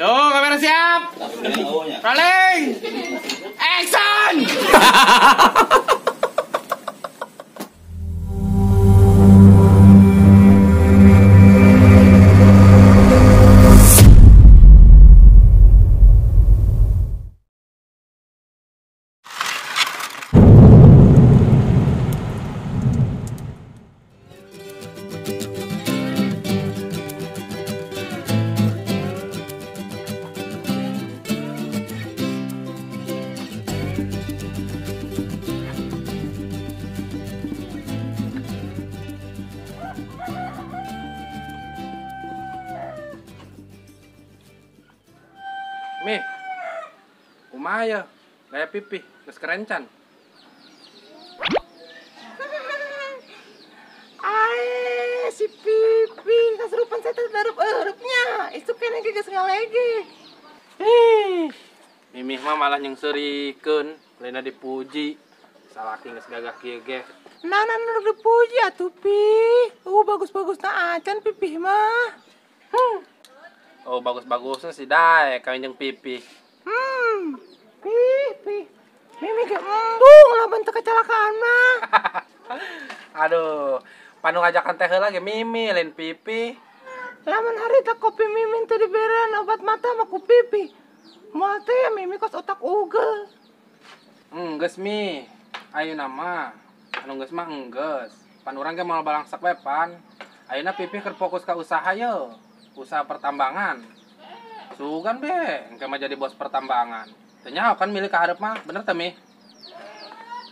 Yo, kamera siap. Rolling. Action. Mi, kumaha ya, gaya pipih, geus kerencan. Ae, si Pipi, kasurupan saya terup-erupnya, itu kene geus ngalege. Ih, Mimih mah malah nyengseurikeun, lainna dipuji. Salaki geus gagah kieu ge. Nah, nah, nu dipuji atuh Pi. Bagus-bagusna acan Pipih mah. Oh, bagus-bagusnya sih daek kawin jeung Pipih. Pipih. Mimi ge embung lah bentuk kecelakaan mah. Aduh, panu ngajakan teh heula ge Mimi lain Pipih. Lamun harita kopi Mimi teu diberean obat mata mah ku Pipih. Moal teh ya Mimi kos otak ugel. Enggeus Mi. Ayeuna mah anu geus mah enggeus. Pan urang ge moal balangsak we pan. Ayeuna Pipih keur fokus ka usaha ye. Usaha pertambangan. Sugan be, engke mah jadi bos pertambangan. Teu nyaho kan milik ka hareup mah, bener teh Mi?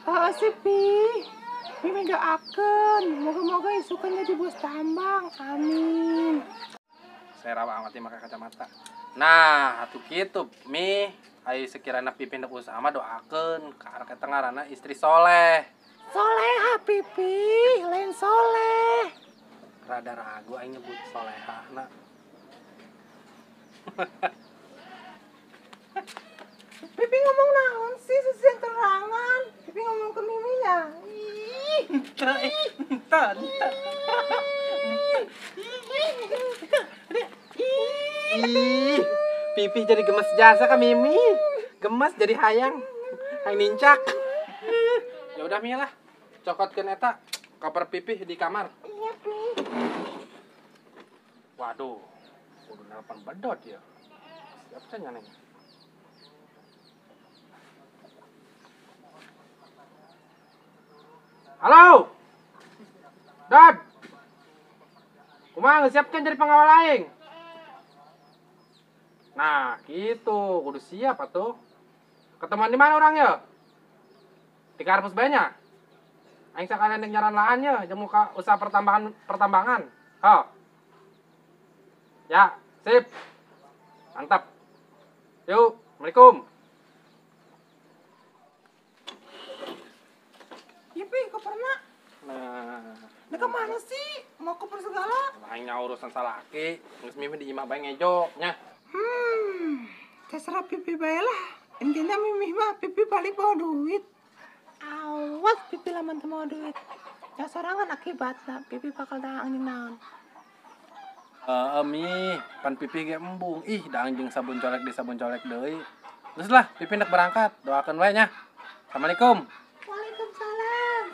Heeh sih Pi. Mimi doakeun, moga-moga isukan jadi bos tambang. Amin. Saya rawa amat make kacamata. Nah, atuh kitu Mi. Ai sekirana Pipi ndek usaha mah doakeun ka arek eta ngaranna istri soleh. Soleha Pipi, lain soleh. Rada ragu aing nyebut solehahna. Pipi ngomong naon sih sisi terangan. Pipi ngomong ke Mimi ya. Ih, ih, Pipi jadi gemes jasa ke Mimi. Gemes jadi hayang. Hayang nincak. Ya udah Mi lah. Cokotkeun eta koper Pipi di kamar. Iya, Pi. Waduh, kudu nelpon bedot ya. Siap cenah nih. Halo. Dad. Kumaha geus siapkeun jadi pengawal aing? Nah, gitu, kudu siap atuh. Ketemuan di mana orang ya? Di karpus bae nya. Aing sakalian deuk nyaran lahan ya, jeung muka usaha pertambangan. Oh. Ya, sip. Mantap. Yuk, Assalamualaikum. Iya, Pi, koperna. Nah. Nah, kemana sih? Mau koper segala? Aing urusan salaki, geus Mimi di imah bae ngejo nya. Terserah Pipi bae lah. Intinya Mimi mah Pipi balik bawa duit. Awas Pipi lamun teu mawa duit. Ya sorangan akibatna Pipi bakal daang jeung naon. Heeh Mi, pan Pipi ge embung. Ih, daang jeung sabun colek di sabun colek deui. Geus lah, Pipi hendak berangkat. Doakeun we nya. Assalamualaikum. Waalaikumsalam.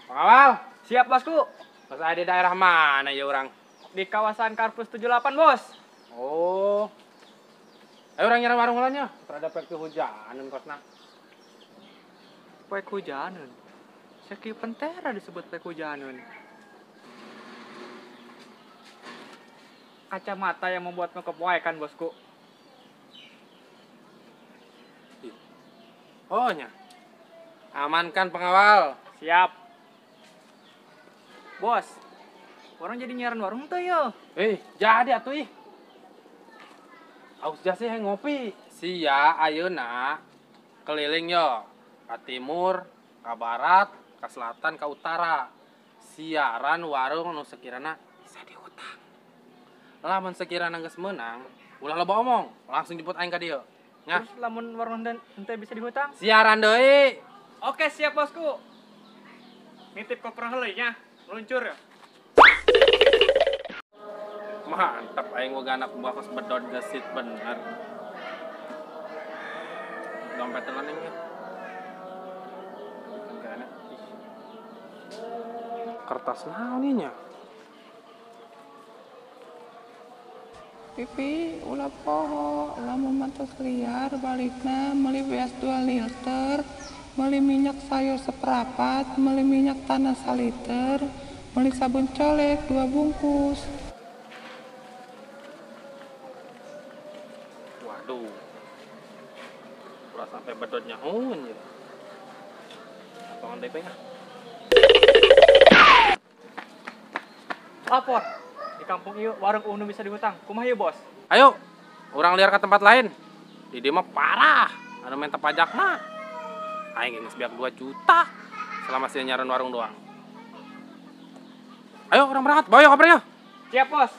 Pengawal. Siap, bosku. Pas ada di daerah mana ya orang? Di kawasan Karpus 78, bos. Oh. Ayo orang nyerang warung ulahnya. Terhadap pek hujanan kosna. Pek hujanan? Seki pentera disebut pek hujanan. Kacamata yang membuatmu kepoekan, bosku. Oh nya. Amankan pengawal. Siap. Bos, orang jadi nyiaran warung tuh yo. Jadi atuh ih. Aus jasa yang ngopi. Sia ayeuna keliling yo. Ka timur, ka barat, ka selatan, ka utara. Siaran warung nu sekirana bisa diutang. Lamun sekirana geus meunang, ulah loba omong, langsung jemput aing ka dieu. Nya. Terus lamun warung henteu bisa dihutang? Siaran deui. Oke, siap bosku. Nitip koper heula nya, meluncur ya. Mantap aing boga anak buah kos bedot gesit bener. Dompet telan ya. Kertas naon ieu nya? Pipi ulah poho, lamun mantos liar balikna meuli beas 2 liter, meuli minyak sayur seperempat, meuli minyak tanah saliter, meuli sabun colek 2 bungkus. Waduh. Ulah sampai bedotnya hun ya. Lapangan DP nya. Lapor. Di kampung ieu warung unu bisa dihutang. Kumaha ieu, Bos? Ayo, urang liar ke tempat lain. Di dieu mah parah. Anu minta pajak mah. Aing geus beak 2 juta selama sia nyaran warung doang. Ayo urang berangkat, bawa kopernya. Siap, Bos.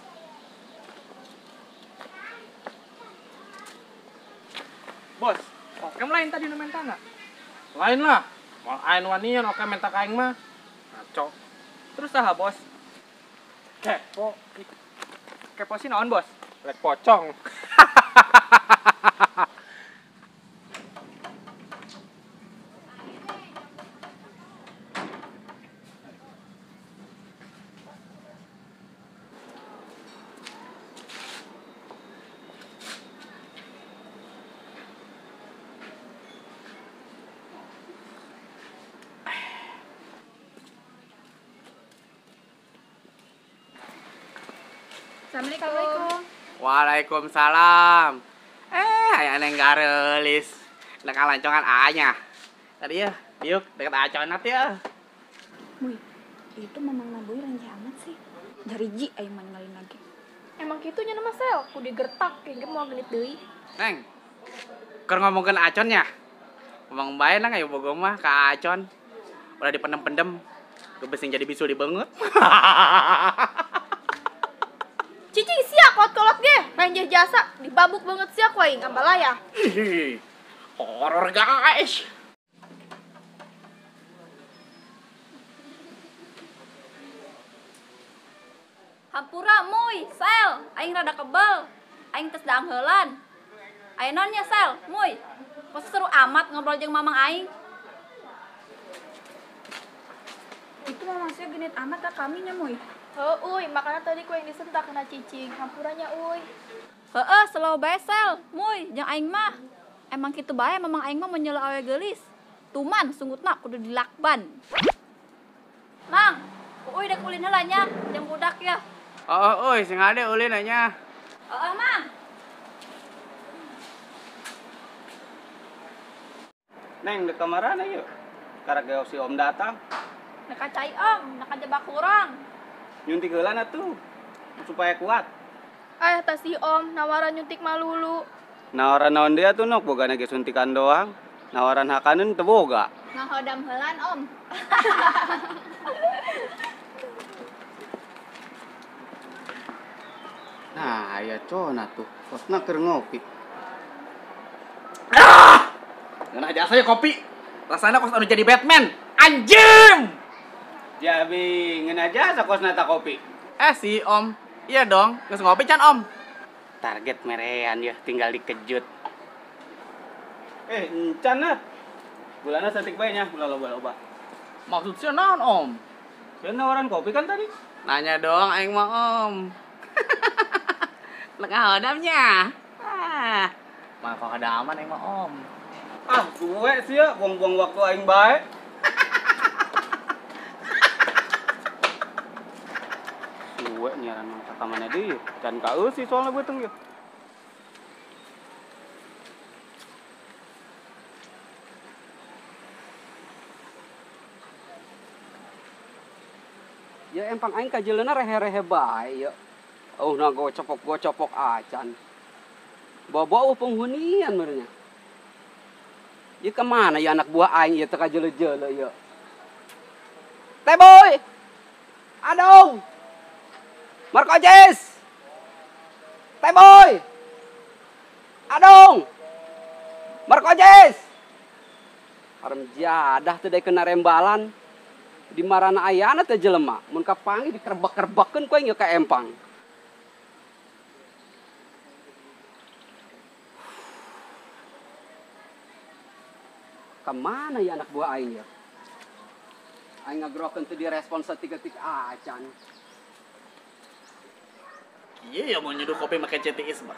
Bos, oke lain tadi nu mentana? Lain lah. Moal aing wanian oke menta ka aing mah. Ngaco. Terus saha, Bos? Kepo. Kepo sih naon, Bos? Lek pocong. Assalamualaikum. Waalaikumsalam. Aya neng garelis. Nek kalancongan A-nya. Tadi ya, diuk deket aconat ya. Muy, itu mamang Naboy ranjah amat sih. Jariji aing mah ninggalin lagi. Emang kitu nya nama sel, ku digertak kayak mau genit deui. Neng, keur ngomongkeun aconnya. Ngomong bae nang ayo bogo mah ka acon. Udah dipendem-pendem, gebesing jadi bisul di beungeut. Cicing sia kolot-kolot ge, renjeh jasa dibabuk banget sia ku aing ambalaya. Horor guys. Hampura muy, sel, aing rada kebel. Aing tes daang heulan. Aya naon nya sel, muy. Kok seru amat ngobrol jeung mamang aing. Itu mamang sia genit amat ka kami nya muy. Heuh, uy, makanya tadi ku yang disentak kena cicing. Hampuranya uy. Heeh, slow bae sel, muy, jeung aing mah. Emang kitu bae mamang aing mah menyela awe geulis. Tuman sungutna kudu dilakban. Mang, uy dek ulin heula nya, jeung budak ya. Oh, uy, sing ade ulin nya. Heeh, Mang. Neng, dek kamarana yuk. Karek si Om datang. Nek cai Om, nek jebak urang. Nyuntik heula atuh supaya kuat. Ah, tas si Om nawaran nyuntik malulu. Nawaran naon dia tuh nok bogana ge suntikan doang. Nawaran hakaneun teu boga. Ngahodam heulan Om. Nah, aya cona tuh. Kosna keur ngopi. Ah! Ngeunah jasa ya kopi. Rasana kos anu jadi Batman. Anjing! Jadi ngeunah jasa kosna ta kopi. Si Om. Iya dong, geus ngopi can Om. Target merean ya, tinggal dikejut. Encan lah. Gulana saeutik bae nya, ulah loba-loba. Maksudnya naon Om? Sia nawaran kopi kan tadi? Nanya doang aing mah Om. Lek ngahodamnya. Ah, mah kok aing mah Om. Ah, gue sih ya, buang-buang waktu aing bae. Gue nyaran mangsa ka mana deui? Can kaeusi soalna beuteung ieu. Ya empang aing kajeleuna rehe-rehe bae ya. Oh nah gocopok-gocopok acan. Bawa-bawa penghunian merenya. Ya kemana ya anak buah aing ya teu kajele-jele ya. Teh boy. Adong. Marco Ajes. Teh Boy. Adung. Markojes. Haram jadah teh daek kena rembalan. Di marana ayana teh jelema, mun kapanggih dikerbek-kerbekkeun ku aing ka empang. Kemana ya anak buah aing ya? Aing ngagerokeun teu direspon satik-tik acan. Iya ya mau nyeduh kopi make CTIS mah.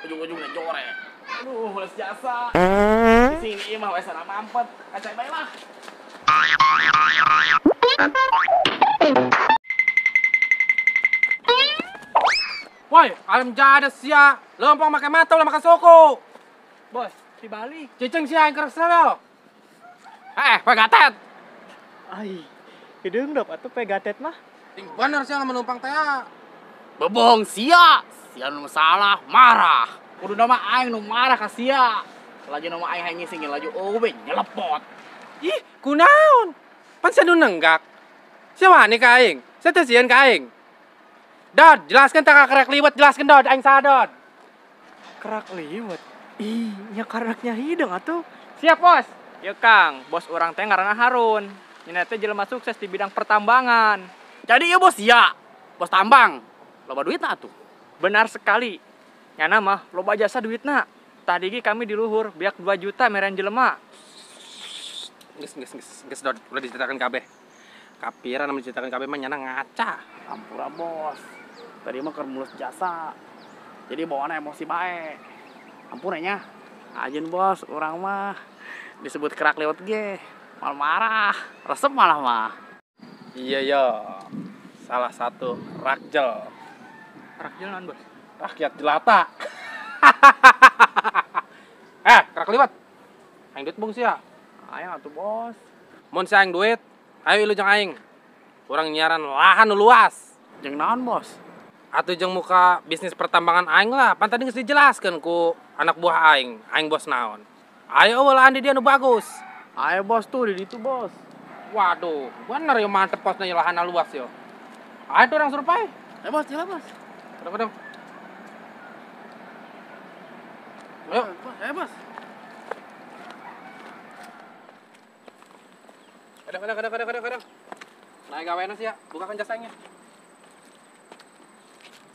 Ujung-ujungnya jorek. Aduh, males jasa. Di sini mah wes sana mampet. Kacai bae lah. Woi, alam jada sia. Lempang make mata ulah makan soko. Bos, dibalik. Cicing sia yang keres lo. Pegatet. Ai, hideung dop atuh pegatet mah. Ting bener sia menumpang teh. Bebong sia, sia nu salah marah. Kudu nama aing nu marah ka sia. Laju nama aing hayang ngisingin laju owe nyelepot. Ih, kunaon? Pan sia nu nenggak. Sia wani ka aing? Sia teh sieun ka aing. Dod, jelaskan tak kerak liwet, jelaskan Dod, aing saha Dod. Kerak liwet? Ih, nya karaknya hideung atuh. Siap, Bos. Ya Kang, bos urang teh ngaranna Harun. Nyina teh jelema sukses di bidang pertambangan. Jadi ieu bos sia, bos tambang. Loba duitna atuh. Benar sekali. Nyana mah loba jasa duitna. Tadi ge kami di luhur biak 2 juta meren jelema. Geus Dod, ulah diceritakan kabeh. Kapira na diceritakan kabeh mah nyana ngaca. Ampura bos. Tadi mah keur mulus jasa. Jadi bawaanna emosi bae. Ampun nya. Ajeun bos, urang mah disebut kerak lewat ge. Mal marah, resep malah mah. Iya yo. Salah satu rakjel. Rakjel naon, Bos? Rakyat jelata. Kerak liwat. Aing duit bung sia. Aing atuh, Bos. Mun sia aing duit, ayo ilu jeung aing. Urang nyiaran lahan nu luas. Jeung naon, Bos? Atuh jeung muka bisnis pertambangan aing lah. Pan tadi geus dijelaskeun ku anak buah aing, aing bos naon. Ayo eueuh lahan di dia nu bagus. Ayo bos tuh di ditu, Bos. Waduh, bener yo mantep posna lahan luas yo. Ayo tuh orang survei. Ayo bos, jalan bos. Kadang-kadang. Ayo, ayo bos. Kadang-kadang. Naik gawena sih ya, bukakan jasanya.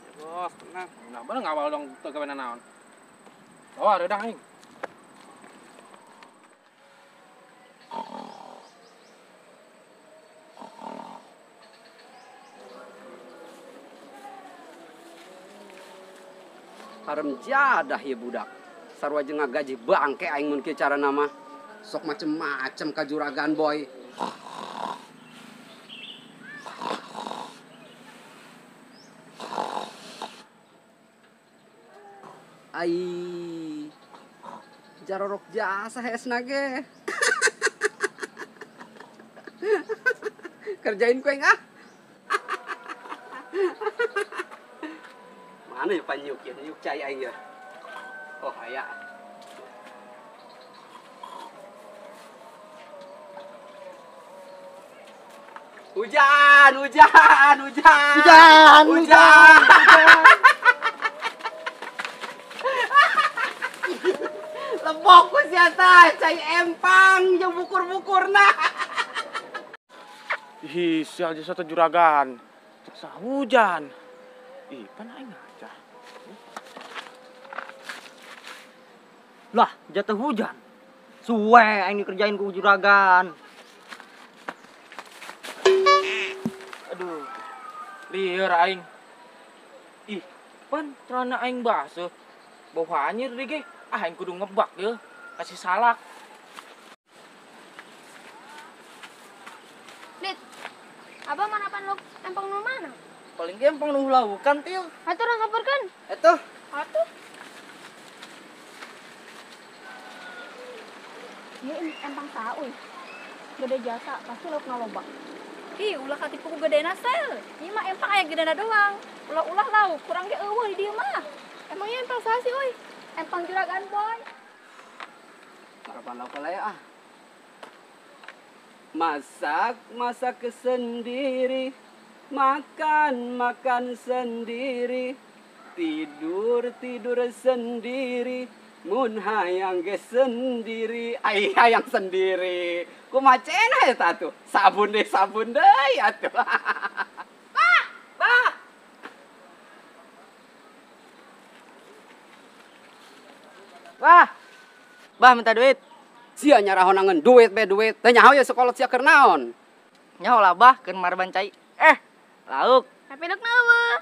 Ya bos, tenang. Nah, bener ngawal dong tuh gawena naon. Oh, ada dah aing. Haram jadah ya budak. Sarua jeung ngagaji bangke aing mun kieu carana mah. Sok macem-macem ka juragan boy. Ai. Jarorok jasa hesna ge. Kerjain ku aing ah. Mana ya panyuk ya, nyuk cai aing ya. Oh, aya. Hujan, hujan, hujan. Hujan, hujan. Lebok ku sia tah, cai empang jeung bukur-bukurna. Ih, sial jasa teh juragan. Cek hujan. Ih, pan aing ngaca. Lah, jatuh hujan. Suwe aing dikerjain ku juragan. Aduh. Lieur aing. Ih, pan celana aing baseuh. Bau hanyir deui ge. Ah, aing kudu ngebak ye. Kasih salak. Dit. Abah mana pan lu empang nu mana? Paling ge empang nu laukan til. Atuh urang samperkeun. Atuh. Atuh. Ieu empang saha euy? Gede jasa, pasti lauk ngaloba. Ih, ulah katipu ku gedena sel. Ieu mah empang aya gedena doang. Ulah-ulah lauk, kurang ge eueuh di dieu mah. Emangnya empang saha sih euy? Empang juragan boy. Harapan lauk lah ah. Masak, masak sendiri. Makan, makan sendiri. Tidur tidur sendiri, mun hayang ge sendiri, ai hayang sendiri. Kumaha cenah eta tuh? Sabun deui atuh. Bah, bah. Bah. Bah minta duit. Sia nyarahonangeun duit be duit. Teh nyaho ye sekolah sia keur naon? Nyaho lah bah keur marban cai. Lauk. Tapi lauk naon?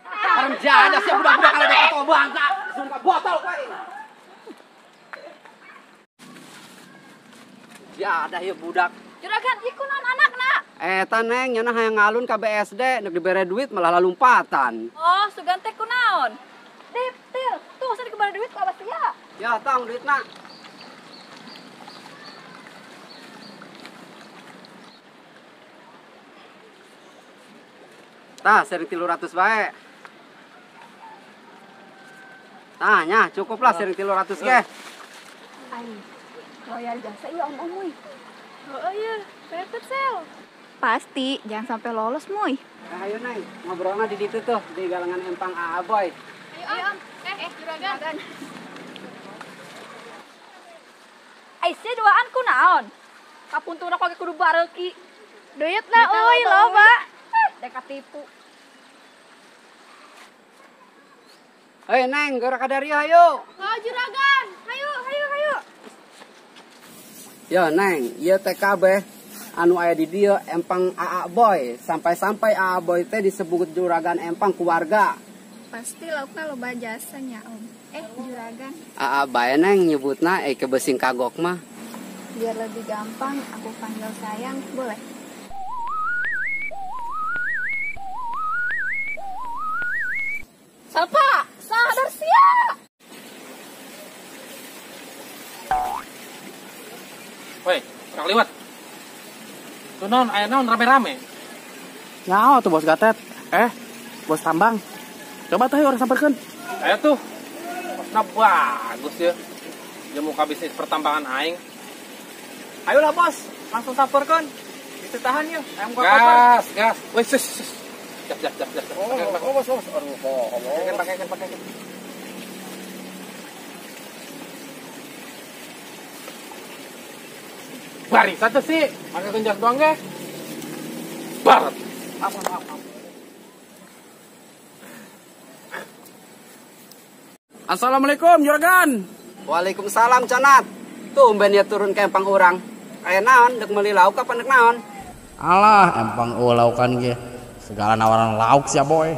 Haram jadah sia budak-budak kalau botol bangsa. Sumpah botol kowe. Jadah ye budak. Juragan ieu kunaon anakna? Eta Neng nyeunah hayang ngalun ka BSD nek dibere duit malah lalumpatan. Oh, sugan teh kunaon? Dip, til, tuh usah dikebare duit ku abah sia. Ya, tong duitna. Tah, sering 300 bae. Tah, nya cukup lah sering 300 ge. Ai, royal jasa ieu om-om euy. Oh iya, pepet sel. Pasti, jangan sampai lolos muy. Nah, ayo Neng, ngobrolna di ditu tuh, di galangan empang AA Boy. Ayo om, juragan. Ai sia duaan ku naon? Kapuntuna kok kudu bareuki. Duitna euy loba. Dek katipu. Hei Neng, geura ka dieu ayo. Oh juragan, hayu hayu hayu. Yo Neng, ieu teh kabeh anu aya di dieu empang AA Boy. Sampai-sampai AA Boy teh disebut juragan empang ku warga. Pasti laukna loba jasanya om. Juragan. AA bae Neng nyebutna kebesing kagok mah. Biar lebih gampang aku panggil sayang, boleh? Salpa, sadar sia. Woi, orang liwat. Tuh naon, aya naon rame-rame. Nyaho tuh bos gatet. Bos tambang. Coba tuh orang samperkeun. Ayo tuh. Bosna bagus ya. Dia muka bisnis pertambangan aing. Ayolah bos, langsung samperkeun. Ditahan ya, ayam gua koper. Gas, gas. Woi, sus. Jap, jap, jap, jap. Oh, bos, bos. Aduh, pakai, pakai. Baris satu sih, pakai tunjas doang ge. Barat. Apa. Assalamualaikum juragan. Waalaikumsalam Canat. Tumben ya turun ke empang urang. Aya naon dek meuli lauk apa dek naon? Alah, empang eueuh laukan ge. Segala nawaran lauk sia boy.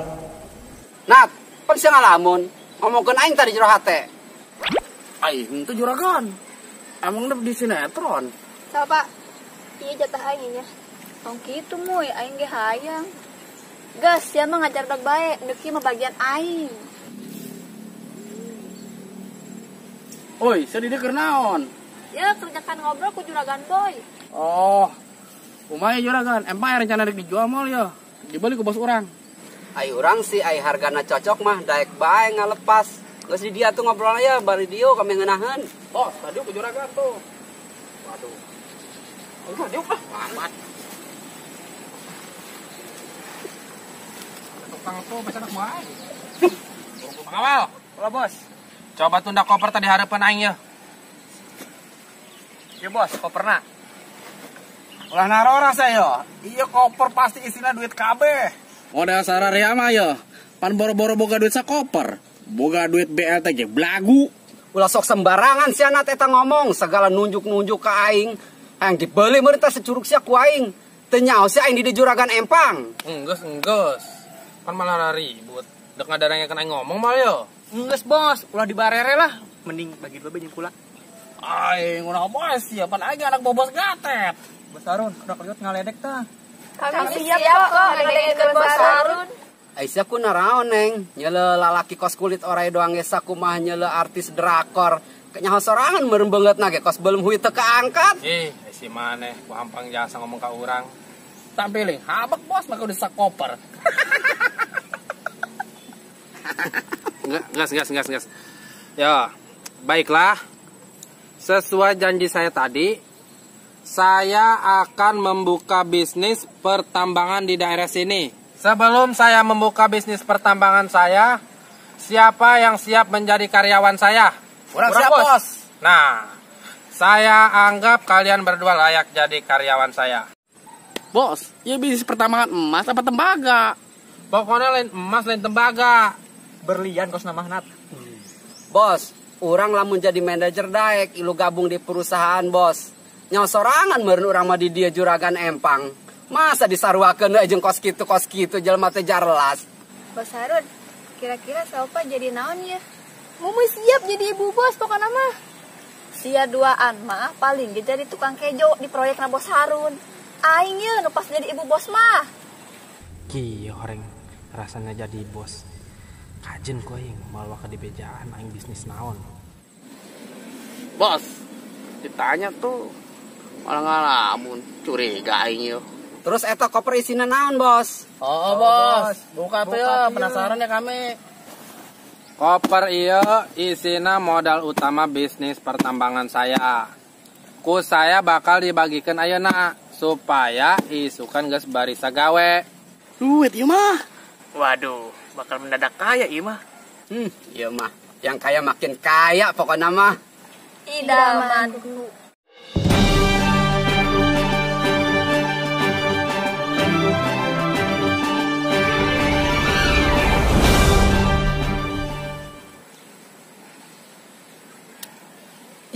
Nat, pan sia ngalamun. Ngomongkeun aing tadi jero hate. Aing teh juragan. Emang di sinetron. Salpa, ieu jatah aing nya. Tong kitu muy, aing ge hayang. Gas, sia mah ngajar dak bae, deuk ieu mah bagian aing. Oi, sia di dieu keur naon? Ya, kerjakan ngobrol ku juragan Boy. Oh. Kumaha juragan? Empang rencana rek dijual moal ya? Dibeli ku bos urang. Ai urang sih ai hargana cocok mah daek bae ngalepas. Geus di dia tuh ngobrol aya bari dieu kami ngeunaheun. Bos, tadi ku juragan tuh. Waduh. Enggak diuk ah, amat. Tukang tuh bisa anak buah aing. Pengawal. Halo bos. Coba tunda koper tadi harapan aing ya. Ya bos, koperna. Ulah narora saya. Iya koper pasti isinya duit kabeh. Modal sararea mah yo. Pan boro-boro boga duit sakoper. Boga duit BLT ge belagu. Ulah sok sembarangan sia Nat eta ngomong, segala nunjuk-nunjuk ka aing. Hayang dibeli meureun teh securug sia ku aing. Teu nyaho sia aing di juragan empang. Enggeus, enggeus. Pan malah ribut. Dek ngadarangekeun aing ngomong mah yo. Enggeus bos, ulah dibarere lah. Mending bagi dua jeung kula. Aing ulah bos sia, pan aing anak bobos gatet. Bos Harun, udah keliut ngaledek tah. Kami siap kok ngaledekeun Bos Harun. Aisyah ku naraon Neng, nyele lalaki kos kulit orai doang ge sakumaha nyele artis drakor. Nyaho sorangan meureun beungeutna ge kos belum hui teu kaangkat. Ih, si maneh ku hampang jasa ngomong ka urang. Tampiling habek bos maka udah sakoper. Gas, gas, gas, gas. Ya, baiklah. Sesuai janji saya tadi, saya akan membuka bisnis pertambangan di daerah sini. Sebelum saya membuka bisnis pertambangan saya, siapa yang siap menjadi karyawan saya? Kurang siap, bos. Nah, saya anggap kalian berdua layak jadi karyawan saya. Bos, ya bisnis pertambangan emas apa tembaga? Pokoknya lain emas, lain tembaga. Berlian kos nama nat. Bos, orang lamun jadi manajer daek, ilu gabung di perusahaan, bos. Nyawa sorangan meureun urang mah di dia juragan empang. Masa disaruakeun jeung kos kitu jelema teh jarlas. Bos Harun, kira-kira Saupa jadi naon ya? Mumu siap jadi ibu bos pokoknya mah. Sia duaan mah paling ge jadi tukang kejo di proyekna Bos Harun. Aing ye nu pas jadi ibu bos mah. Kieu horeng rasanya jadi bos. Kajen ku aing moal waka dibejaan aing bisnis naon. Bos, ditanya tuh malah ngalamun, curiga aing yeuh. Terus eta koper isina naon, bos? Oh, bos. Buka tuh ya, penasaran ya kami. Koper ieu isina modal utama bisnis pertambangan saya. Ku saya bakal dibagikan ayeuna supaya isukan geus barisa gawe. Duit ieu mah. Waduh, bakal mendadak kaya ieu mah. Ieu mah. Yang kaya makin kaya pokoknya mah. Idamanku.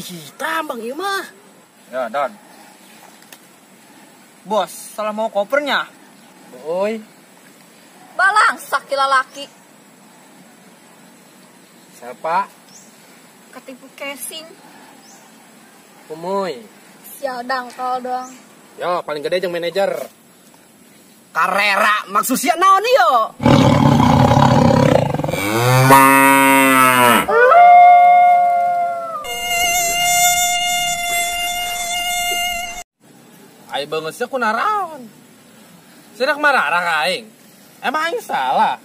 Ih, tambang ieu mah. Ya, Don. Bos, salah mau kopernya. Oi. Balangsak lalaki. Siapa? Ketipu casing. Umuy. Sial dangkal doang. Yo, paling gede jeung manajer. Karera, maksud sia naon ieu? Ai beungeut sia kunaraon. Sia mararah ka aing. Emang aing salah?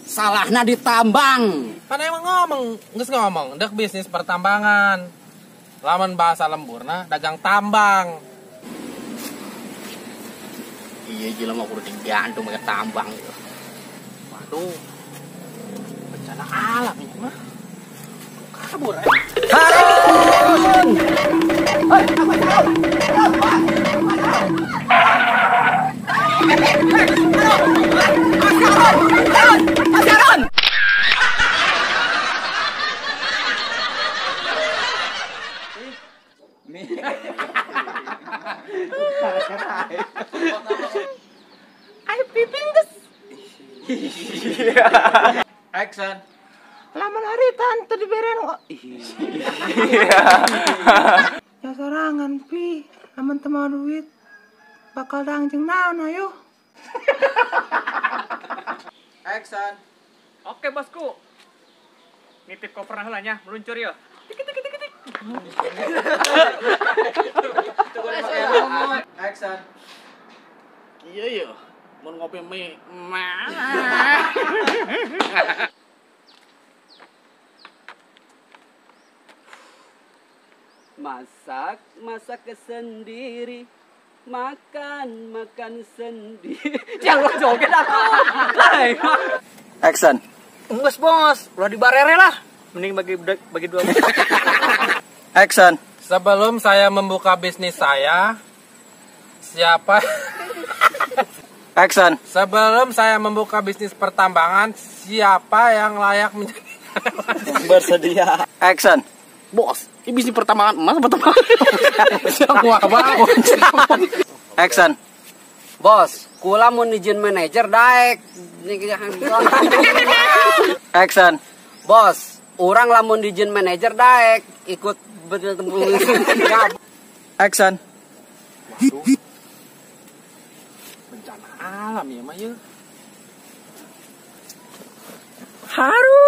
Salahna ditambang. Pan emang ngomong, geus ngomong dek bisnis pertambangan. Lamun bahasa lemburna dagang tambang. Iya jelema kudu digantung make tambang itu. Waduh. Bencana alam ini mah. Kabur eh. Harun. Harun. Ayo piping geus. Action. Lamun haritan teu diberen kok. Ya sorangan pi, lamun teu mau duit bakal dangjeng naon ayo. Action. Oke, bosku. Nitip koper heula nya, meluncur yeuh. Tik tik tik tik. Action. Iya iya, mun ngopi mie. Masak, masak sendiri. Makan, makan sendiri. Jangan joget aku. Action. Enggak, bos. Ulah dibarere lah. Mending bagi dua. Action. Sebelum saya membuka bisnis saya, siapa? Action. Sebelum saya membuka bisnis pertambangan, siapa yang layak menjadi bersedia? Action. Bos, ini bisnis pertambangan emas apa pertambangan? Action. Bos, kula mun izin manajer daek. Action. Bos, urang lamun izin manajer daek ikut bertemu. Action. Waduh. Bencana alam ya mah ya. Harun.